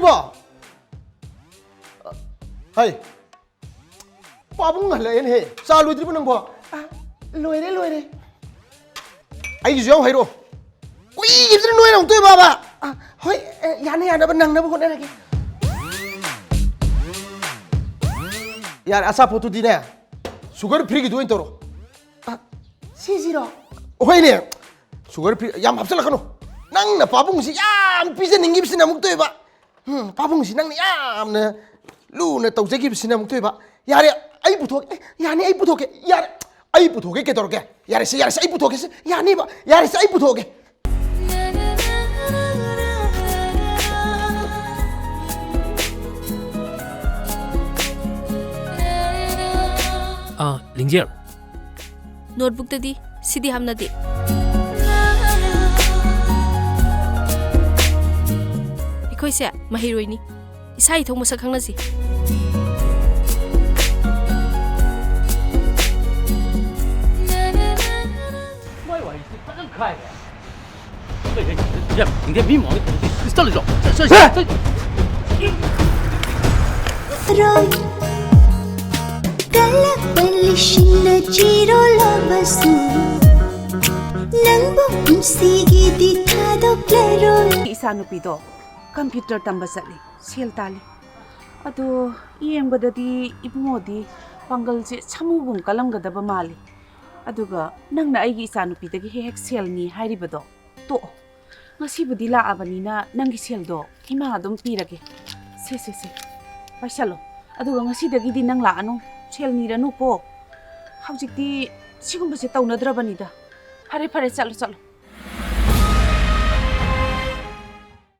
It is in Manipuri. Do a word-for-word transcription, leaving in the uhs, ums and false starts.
ꯄꯥ! ꯍꯩ! ꯄꯥꯕꯨꯡ ꯍꯜꯂꯛꯑꯦꯅꯦꯍꯦ꯫ ꯆꯥ ꯂꯣꯏꯗ꯭ꯔꯤꯕꯣ ꯅꯪꯕꯣ? ꯑ, ꯂꯣꯏꯔꯦ, ꯂꯣꯏꯔꯦ꯫ ꯑꯩꯒꯤꯁꯨ ꯌꯥꯎ ꯍꯩꯔꯛꯑꯣ꯫ ꯀꯨꯏꯈꯤꯕꯁꯤꯅ ꯅꯣꯏꯅ ꯑꯃꯨꯛ ꯇꯣꯛꯑꯦ, ꯕꯥꯕꯥ꯫ ꯑ, ꯍꯣꯏ, ꯑ, ꯌꯥꯅ ꯌꯥꯅꯕ ꯅꯪꯅꯕ ꯍꯣꯠꯅꯔꯒꯦ꯫ ꯌꯥꯔꯦ, ꯑꯆꯥꯄꯣꯠꯇꯨꯗꯤꯅꯦ, sugar freeꯒꯤꯗꯨ ꯑꯣꯏꯅ ꯇꯧꯔꯣ꯫ ꯑ, ꯁꯤꯁꯤꯔꯣ? ꯍꯣꯏꯅꯦ, sugar free ꯌꯥꯝ ꯍꯥꯞꯆꯤꯜꯂꯛꯀꯅꯨ꯫ ꯅꯪꯅ ꯄꯥꯕꯨꯡꯁꯤ ꯌꯥꯝ ꯄꯤꯖꯅꯤꯡꯈꯤꯕꯁꯤꯅ ꯑꯃꯨꯛ ꯇꯣꯛꯑꯦꯕ꯫ ꯎꯝ, ꯄꯥꯕꯨꯡꯁꯤ ꯅꯪꯅ ꯌꯥꯝꯅ ꯂꯨꯅ ꯇꯧꯖꯈꯤꯕꯁꯤꯅ ꯑꯃꯨꯛ ꯇꯣꯛꯑꯦꯕ꯫ ꯌꯥꯔꯦ, ꯑꯩ ꯄꯨꯊꯣꯛꯀꯦ꯫ ꯑꯦ, ꯌꯥꯅꯤ, ꯑꯩ ꯄꯨꯊꯣꯛꯀꯦ꯫ ꯌꯥꯔꯦ, ꯑꯩ ꯄꯨꯊꯣꯛꯀꯦ, ꯀꯩꯗꯧꯔꯒꯦ? ꯌꯥꯔꯦꯁꯦ, ꯌꯥꯔꯦꯁꯦ, ꯑꯩ ꯄꯨꯊꯣꯛꯀꯦꯁꯦ꯫ ꯌꯥꯅꯤꯕ꯫ ꯌꯥꯔꯦꯁꯦ, ꯑꯩ ꯄꯨꯊꯣꯛꯀꯦ꯫ ꯑꯥ, ꯂꯤꯡꯖꯦꯜ꯫ Notebookꯇꯗꯤ ꯁꯤꯗꯤ ꯍꯥꯞꯅꯗꯦ꯫ ꯑꯩꯈꯣꯏꯁꯦ ꯃꯍꯩꯔꯣꯏꯅꯤ꯫ ꯏꯁꯥ ꯏꯊꯧ ꯃꯁꯛ ꯈꯪꯅꯁꯤ꯫ ꯃꯣꯏ ꯋꯥꯔꯤꯁꯤ ꯐꯖꯅ ꯈꯥꯏꯔꯦ꯫ ꯌꯥꯝ ꯊꯤꯡꯒꯦ ꯃꯤ ꯃꯃꯥꯡꯗ ꯇꯧꯔꯗꯤ ꯏꯁ ꯇꯧꯔꯤꯗꯣ꯫ ꯁꯦ, ꯁꯦ, ꯁꯦ, ꯁꯦ꯫ ꯔꯣꯏ꯫ ꯀꯜꯂꯛꯄ ꯂꯤꯁꯤꯡꯅ ꯆꯤꯔꯣꯜꯂꯕꯁꯨ ꯅꯪꯕꯨ ꯄꯨꯟꯁꯤꯒꯤꯗꯤ ꯊꯥꯗꯣꯛꯂꯔꯣꯏ꯫ ꯏꯆꯥꯅꯨꯄꯤꯗꯣ computer ꯇꯝꯕ ꯆꯠꯂꯤ, ꯁꯦꯜ ꯇꯥꯜꯂꯤ꯫ ꯑꯗꯣ ꯌꯦꯡꯕꯗꯗꯤ ꯏꯕꯨꯡꯉꯣꯗꯤ ꯄꯥꯡꯒꯜꯁꯦ ꯁꯥꯃꯨꯒꯨꯝ ꯀꯜꯂꯝꯒꯗꯕ ꯃꯥꯜꯂꯤ꯫ ꯑꯗꯨꯒ ꯅꯪꯅ ꯑꯩꯒꯤ ꯏꯆꯥꯅꯨꯄꯤꯗꯒꯤ ꯍꯦꯛ ꯍꯦꯛ ꯁꯦꯜ ꯅꯤ ꯍꯥꯏꯔꯤꯕꯗꯣ ꯇꯣꯛꯑꯣ꯫ ꯉꯁꯤꯕꯨꯗꯤ ꯂꯥꯛꯑꯕꯅꯤꯅ ꯅꯪꯒꯤ ꯁꯦꯜꯗꯣ ꯏꯃꯥ ꯑꯗꯨꯝ ꯄꯤꯔꯒꯦ꯫ ꯁꯦ, ꯁꯦ, ꯁꯦ, ꯄꯥꯏꯁꯜꯂꯣ꯫ ꯑꯗꯨꯒ ꯉꯁꯤꯗꯒꯤꯗꯤ ꯅꯪ ꯂꯥꯛꯑꯅꯨ, ꯁꯦꯜ ꯅꯤꯔꯅꯨꯀꯣ꯫ ꯍꯧꯖꯤꯛꯇꯤ ꯁꯤꯒꯨꯝꯕꯁꯦ ꯇꯧꯅꯗ꯭ꯔꯕꯅꯤꯗ꯫ ꯐꯔꯦ, ꯐꯔꯦ, ꯆꯠꯂꯣ, ꯆꯠꯂꯣ꯫